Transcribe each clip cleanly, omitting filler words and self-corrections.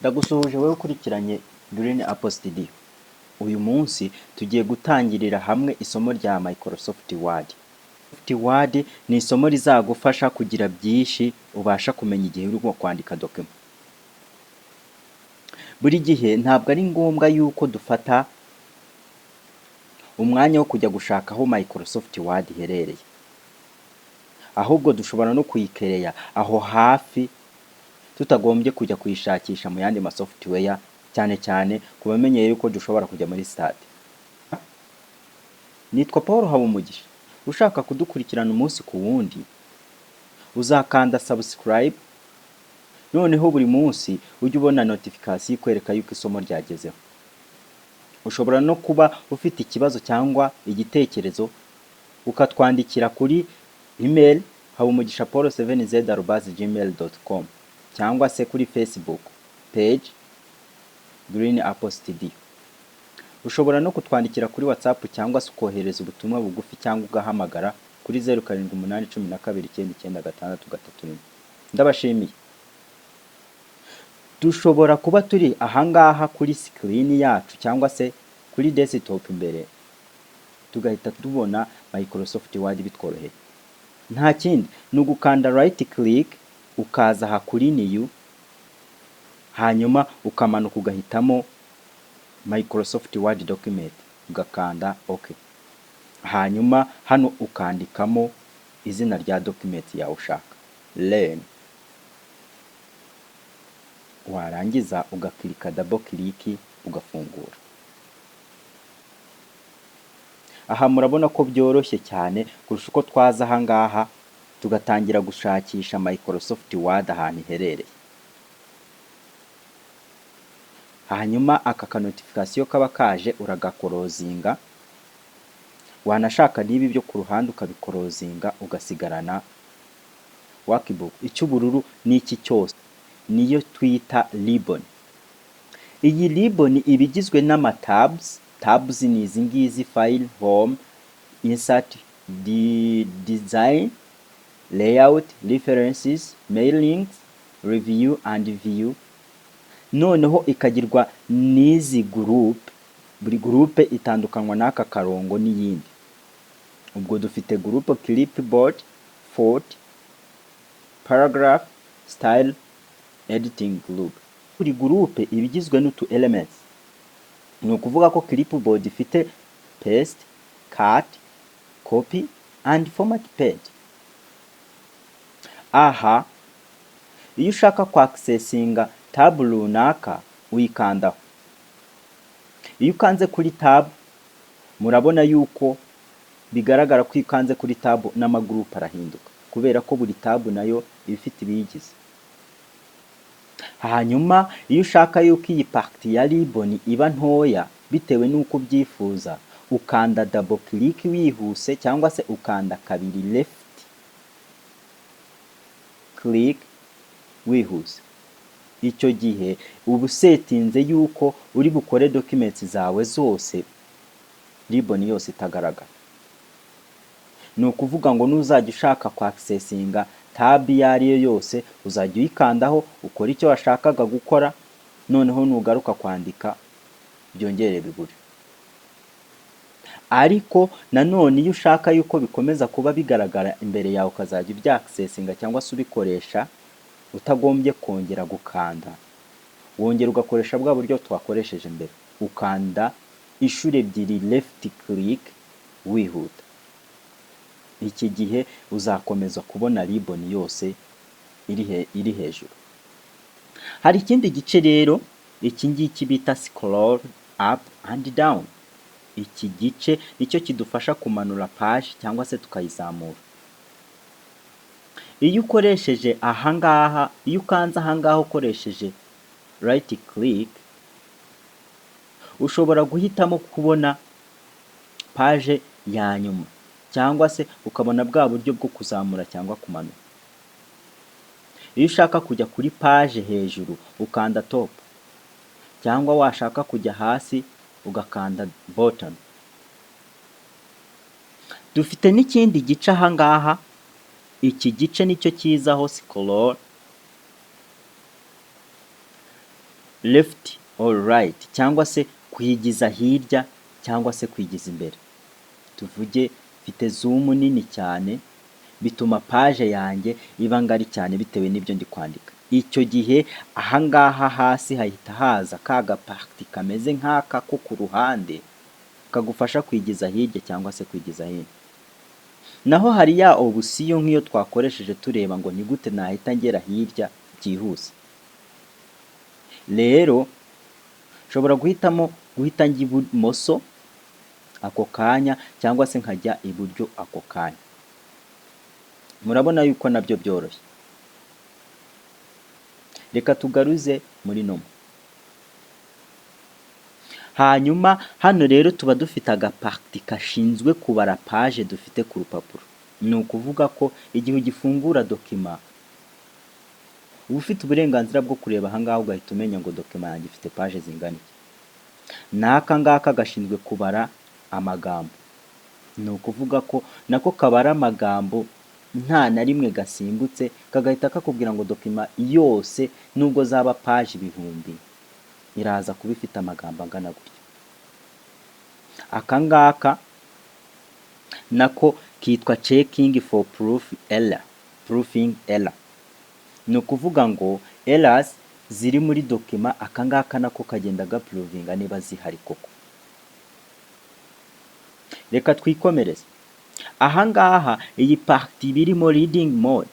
Ndagusuhuje wowe ukurikiranye Green Apple Studio. Uyu munsi tugiye gutangirira hamwe isomo rya Microsoft Word. Microsoft Word ni isomo rizagufasha kugira byinshi ubasha kumenya igihe urimo kwandika document. Buri gihe ntabwo ari ngombwa yuko dufata umwanya wo kujya gushaka aho Microsoft Word iherereye, ahubwo dushobora no kuyikereya aho hafi tutagombye kujya kuyishakisha mu yandi ma software, cyane cyane ku bamenyeye yuko dushobora kujya muri stade. Nitwa Paul Habumugisha. Ushaka kudukurikirana umunsi ku wundi, uzakanda subscribe, noneho buri munsi ujye ubona notification ikwereka yuko isomo ryagezeho. Ushobora no kuba ufite ikibazo cyangwa igitekerezo, ukatwandikira kuri email habumugishapaul7z@gmail.com cyangwa se kuri Facebook page Green Apple Studio. Ushobora no kutwandikira kuri WhatsApp cyangwa se ukohereza ubutumwa bugufi cyangwa ugahamagara kuri 0781299631. Ndabashimiye. Dushobora kuba turi ahangaha kuri screen yacu cyangwa se kuri desktop imbere, tugahita tubona Microsoft Word bitworoheye. Nta kindi, ni ugukanda right click, ukaza aha kuri new, hanyuma ukamanuka ugahitamo Microsoft Word document, ugakanda OK. Hanyuma hano ukandikamo izina rya document yawe ushaka, learn. Warangiza ugakirika double click, ugafungura. Aha murabona ko byoroshye cyane kurusha uko twaza aha ngaha tugatangira gushakisha Microsoft Word ahantu iherereye. Hanyuma aka ka notification kaba kaje uragakorozinga, wanashaka n'ibi byo ku ruhande ukabikorozinga, ugasigarana workbook. Icy'ubururu n'iki cyose niyo twita ribbon. Iyi ribbon iba igizwe n'ama tabs. Tabs ni izi ngizi: file, home, insert, design, layout, references, mailings, review and view. Noneho ikagirwa n'izi group, buri group itandukanywa n'aka karongo n'iyindi. Ubwo dufite group clipboard, font, paragraph, style, editing group. Buri group iba igizwe n'utu elements. Ni ukuvuga ko clipboard ifite paste, cut, copy and format paint. Aha iyo ushaka kwaccessinga tab runaka, uyikandaho. Iyo ukanze kuri tab, murabona yuko bigaragara ko iyo ukanze kuri tab n'amagurupe arahinduka, kubera ko buri tab nayo iba ifite ibiyigize. Hanyuma iyo ushaka yuko iyi partie ya ribbon iba ntoya bitewe n'uko ubyifuza, ukanda double click wihuse cyangwa se ukanda kabiri left click wihuse. Icyo gihe uba usetinze yuko uri bukore documents zawe zose ribbon yose itagaragara. Ni ukuvuga ngo nuzajya ushaka kwaccessinga tab iyo ari yo yose, uzajya uyikandaho ukora icyo washakaga gukora, noneho nugaruka kwandika byongere bibure. Ariko nanone iyo ushaka yuko bikomeza kuba bigaragara imbere yawe, ukazajya ubyaccessinga cyangwa se ubikoresha utagombye kongera gukanda, wongera ugakoresha bwa buryo twakoresheje mbere, ukanda inshuro ebyiri left click wihuta. Iki gihe uzakomeza kubona ribbon yose iri hejuru. Hari ikindi gice rero, iki ngiki bita scroll up and down. Iki gice nicyo kidufasha kumanura page cyangwa se tukayizamura. Iyo ukoresheje ahangaha, iyo ukanze ahangaha ukoresheje right click, ushobora guhitamo kubona page ya nyuma cyangwa se ukabona bwa buryo bwo kuzamura cyangwa kumanura. Iyo ushaka kujya kuri page hejuru, ukanda top, cyangwa washaka kujya hasi ugakanda bottom. Dufite n'ikindi gice ahangaha, iki gice nicyo kizaho scroll Left or right, cyangwa se kuyigiza hirya cyangwa se kwigiza imbere. Tuvuge mfite zoom nini cyane, bituma page yanjye iba ngari cyane bitewe n'ibyo ndi kwandika. Icyo gihe ahangaha hasi hahita haza ka gapartie kameze nk'aka ko ku ruhande, kagufasha kwigiza hirya cyangwa se kwigiza hino. Naho hari ya option nk'iyo twakoresheje tureba ngo ni gute nahita ngera hirya byihuse. Rero nshobora guhitamo guhita njya ibumoso ako kanya cyangwa se nkajya iburyo ako kanya. Murabona yuko nabyo byoroshye. Reka tugaruze muri normal. Hanyuma hano rero tuba dufite agapartie gashinzwe kubara page dufite ku rupapuro. Ni ukuvuga ko igihe ugifungura document, uba ufite uburenganzira bwo kureba ahangaha ugahita umenya ngo document yanjye ifite page zingana iki. N'aka ngaka gashinzwe kubara amagambo. Ni ukuvuga ko nako kabara amagambo nta na rimwe gasimbutse, kagahita kakubwira ngo document yose, nubwo zaba page 1000, iraza kuba ifite amagambo angana gutya. Aka ngaka nako kitwa checking for proof error, proofing error. Ni ukuvuga ngo errors ziri muri document, aka ngaka nako kagenda gaprovinga niba zihari koko. Reka twikomereze. Aha ngaha iyi partie iba irimo reading mode.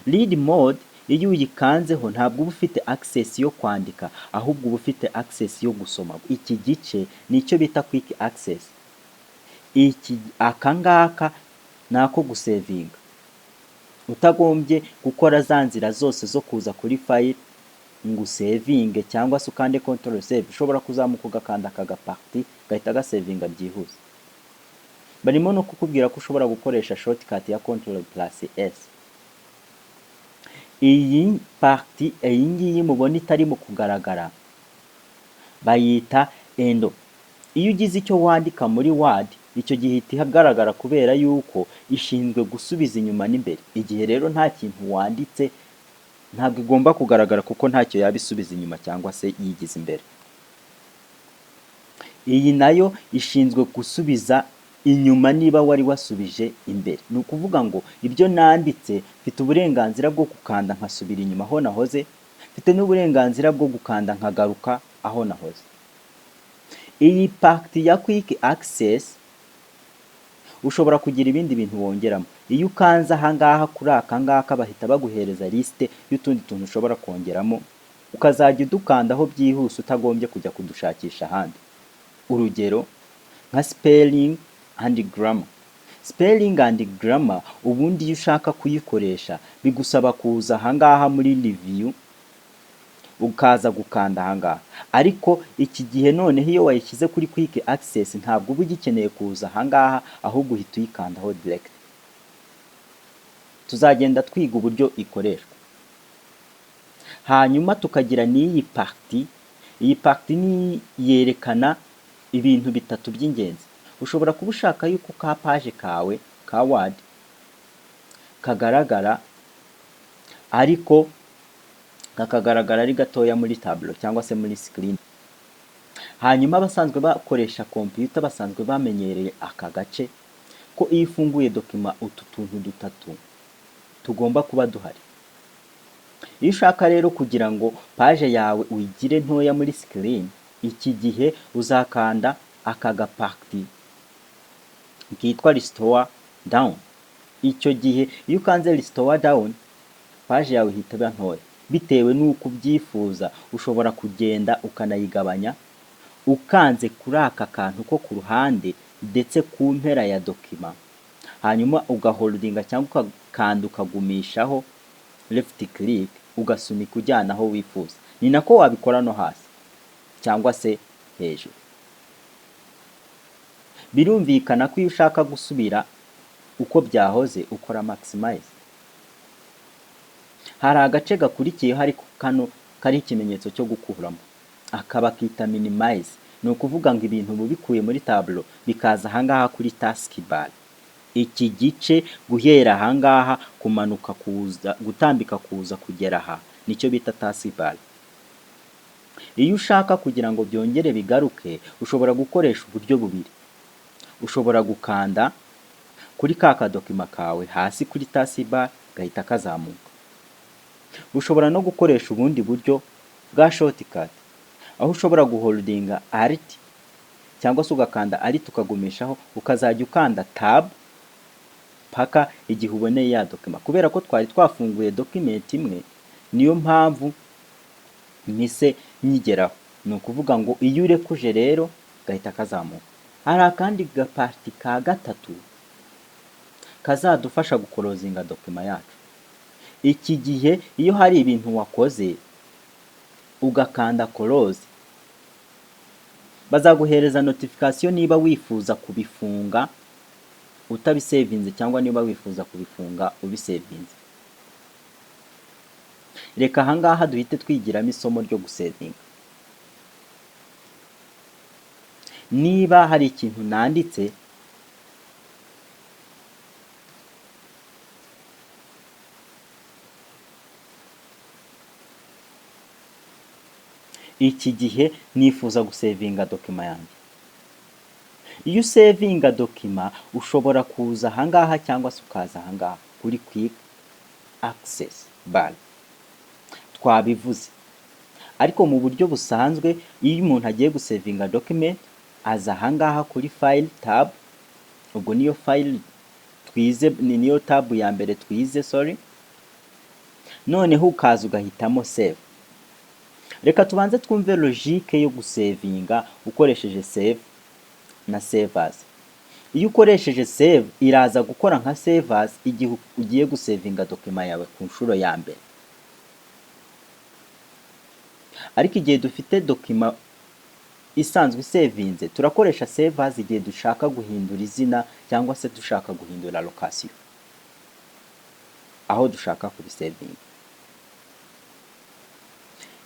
Read mode iyo uyikanzeho ntabwo uba ufite access yo kwandika, ahubwo uba ufite access yo gusoma. Iki gice ni icyo bita quick access. Iki aka ngaka ni ako gusevinga utagombye gukora za nzira zose zo kuza kuri file ngo usevinge cyangwa se ukande control save. Ushobora kuzamuka ugakanda aka gapartie, gahita gasevinga byihuse. Barimo no kukubwira ko ushobora gukoresha shortcut ya control plus S. Iyi partie, iyi ngiyi mubona itarimo kugaragara, bayita undo. Iyo ugize icyo wandika muri Word, icyo gihe ihita ihagaragara kubera yuko ishinzwe gusubiza inyuma n'imbere. Igihe rero nta kintu wanditse, ntabwo igomba kugaragara kuko ntacyo yaba isubiza inyuma cyangwa se yigiza imbere. Iyi nayo ishinzwe gusubiza inyuma niba wari wasubije imbere. Ni ukuvuga ngo ibyo nanditse mfite uburenganzira bwo gukanda nkasubira inyuma aho nahoze, mfite n'uburenganzira bwo gukanda nkagaruka aho nahoze. Iyi partie ya quick access ushobora kugira ibindi bintu wongeramo. Iyo ukanze ahangaha kuri aka ngaka, bahita baguhereza liste y'utundi tuntu ushobora kongeramo, ukazajya udukandaho byihuse utagombye kujya kudushakisha ahandi. Urugero nka spelling and grammar. Spelling and grammar ubundi iyo ushaka kuyikoresha bigusaba kuza ahangaha muri review, ukaza gukanda ahangaha. Ariko iki gihe noneho iyo wayishyize kuri quick access, ntabwo uba ugikeneye kuza ahangaha, ahubwo uhita uyikandaho direct. Tuzagenda twiga uburyo ikoreshwa. Hanyuma tukagira n'iyi partie. Iyi partie ni yerekana ibintu bitatu by'ingenzi. Ushobora kuba ushaka yuko ka page kawe ka Word kagaragara, ariko kakagaragara ari gatoya muri tableau cyangwa se muri screen. Hanyuma abasanzwe bakoresha computer basanzwe bamenyereye aka gace ko iyo ufunguye document utu tuntu dutatu tugomba kuba duhari. Iyo ushaka rero kugira ngo page yawe uyigire ntoya muri screen, iki gihe uzakanda aka gapartie kitwa restore down. Icyo gihe iyo ukanze restore down, page yawe ihita iba ntoya bitewe n'uko ubyifuza. Ushobora kugenda ukanayigabanya ukanze kuri aka kantu ko ku ruhande ndetse ku mpera ya document, hanyuma ugaholdinga cyangwa ugakanda ukagumishaho left click, ugasunika ujyana aho wifuza. Ni nako wabikora no hasi cyangwa se hejuru. Birumvikana ko iyo ushaka gusubira uko byahoze ukora maximize. Hari agace gakurikiyeho ariko kano kariho ikimenyetso cyo gukuramo, aka bakita minimize. Ni ukuvuga ngo ibintu uba ubikuye muri tableau bikaza ahangaha kuri taskbar. Iki gice guhera ahangaha kumanuka kuza gutambika kuza kugera aha nicyo bita taskbar. Iyo ushaka kugira ngo byongere bigaruke, ushobora gukoresha uburyo bubiri. Ushobora gukanda kuri ka kadocument kawe hasi kuri taskbar, gahita kazamuka. Ushobora no gukoresha ubundi buryo bwa shortcut, aho ushobora guholdinga Alt cyangwa se ugakanda Alt ukagumishaho, ukazajya ukanda Tab paka igihe uboneye ya document. Kubera ko twari twafunguye document imwe, niyo mpamvu mpise nyigeraho. Ni ukuvuga ngo iyo urekuje rero gahita kazamuka. Hari akandi gapart ka gatatu kazadufasha guclosinga document yacu. Iki gihe iyo hari ibintu wakoze ugakanda close, bazaguhereza notification niba wifuza kubifunga utabisavinze cyangwa niba wifuza kubifunga ubisavinze. Reka ahangaha duhite twigiramo isomo ryo gusavinga. Niba hari ikintu nanditse, iki gihe nifuza gusavinga document yanjye. Iyo usavinga document, ushobora kuza ahangaha cyangwa se ukaza ahangaha kuri Quick Access Bar. Twabivuze, ariko mu buryo busanzwe iyo umuntu agiye gusavinga document aza ahangaha kuri File tab. Ubwo niyo file twize, ni niyo tab ya mbere twize, sorry. Noneho ukaza ugahitamo Save. Reka tubanze twumve logique yo gusavinga ukoresheje Save na Save As. Iyo ukoresheje Save, iraza gukora nka Save As igihe ugiye gusavinga document yawe ku nshuro ya mbere. Ariko igihe dufite document isanzwe isavinze, turakoresha Save As igihe dushaka guhindura izina cyangwa se dushaka guhindura location aho dushaka kubisavinga.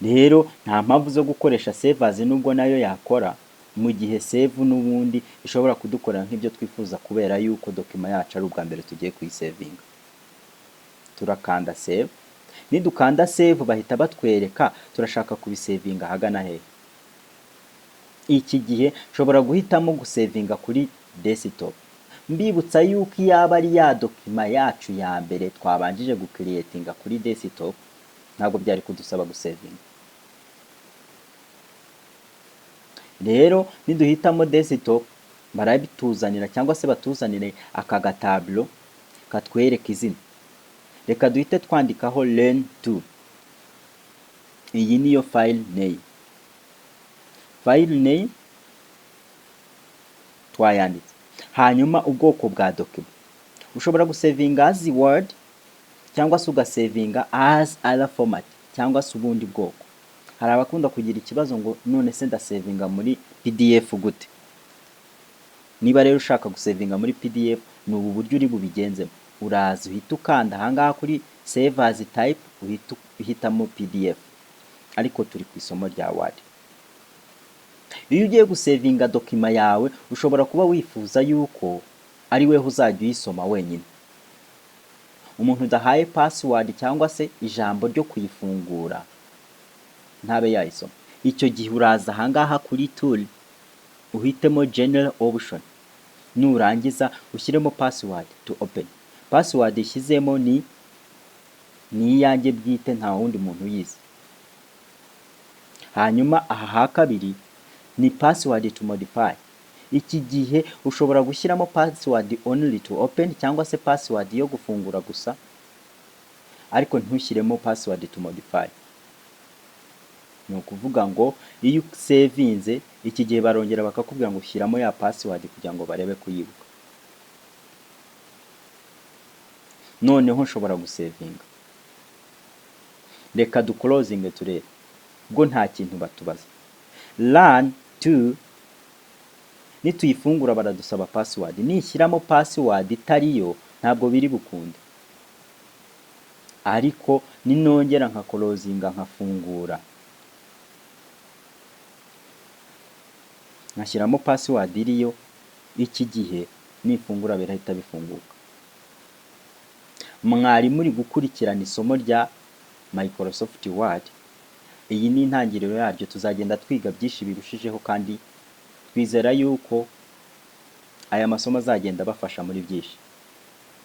Rero nta mpamvu zo gukoresha Save As, nubwo nayo yakora, mu gihe Save n'ubundi ishobora kudukorera nk'ibyo twifuza. Kubera yuko document yacu ari ubwa mbere tugiye kuyisavinga, turakanda Save. Nidukanda Save, bahita batwereka turashaka kubisavinga ahagana hehe. Iki gihe nshobora guhitamo gusavinga kuri desktop. Mbibutsa yuko iyaba ari ya document yacu ya mbere twabanjije gucreatinga kuri desktop, ntabwo byari kudusaba gusavinga. Rero niduhitamo desktop, barabituzanira cyangwa se batuzanire aka gatablo katwereka izina. Reka duhite twandikaho learn to. Iyi niyo file name. File name twayanditse. Hanyuma ubwoko bwa document, ushobora gusavinga as Word cyangwa se ugasavinga as other format cyangwa se ubundi bwoko. Hari abakunda kugira ikibazo ngo: "None se ndasavinga muri PDF gute?" Niba rero ushaka gusavinga muri PDF, ni ubu buryo uri bubigenzemo. Uraza uhita ukanda ahangaha kuri Save As Type, uhita uhitamo PDF, ariko turi ku isomo rya Word. Iyo ugiye gusavinga document yawe, ushobora kuba wifuza yuko ari weho uzajya uyisoma wenyine. Umuntu udahaye password cyangwa se ijambo ryo kuyifungura ntabe yayisoma. Icyo gihe uraza ahangaha kuri Tool, uhitemo General Option, nurangiza ushyiremo password to open. Password ishyizemo ni iyanjye bwite, nta wundi muntu uyizi. Hanyuma aha ha kabiri ni password to modify. Iki gihe ushobora gushyiramo password only to open cyangwa se password yo gufungura gusa, ariko ntushyiremo password to modify. Ni ukuvuga ngo iyo usavinze, iki gihe barongera bakakubwira ngo shyiramo ya password kugira ngo barebe kuyibuka. Noneho nshobora gusavinga. Reka duclosinge turebe ubwo nta kintu batubaza. Learn to, nituyifungura baradusaba password. Nishyiramo password itariyo, ntabwo biri bukunde. Ariko ninongera nka closinga, nkafungura, nkashyiramo password iriyo, iki gihe nifungura birahita bifunguka. Mwari muri gukurikirana isomo rya Microsoft Word. Iyi ni intangiriro yaryo, tuzagenda twiga byinshi birushijeho, kandi twizera yuko aya masomo azagenda abafasha muri byinshi.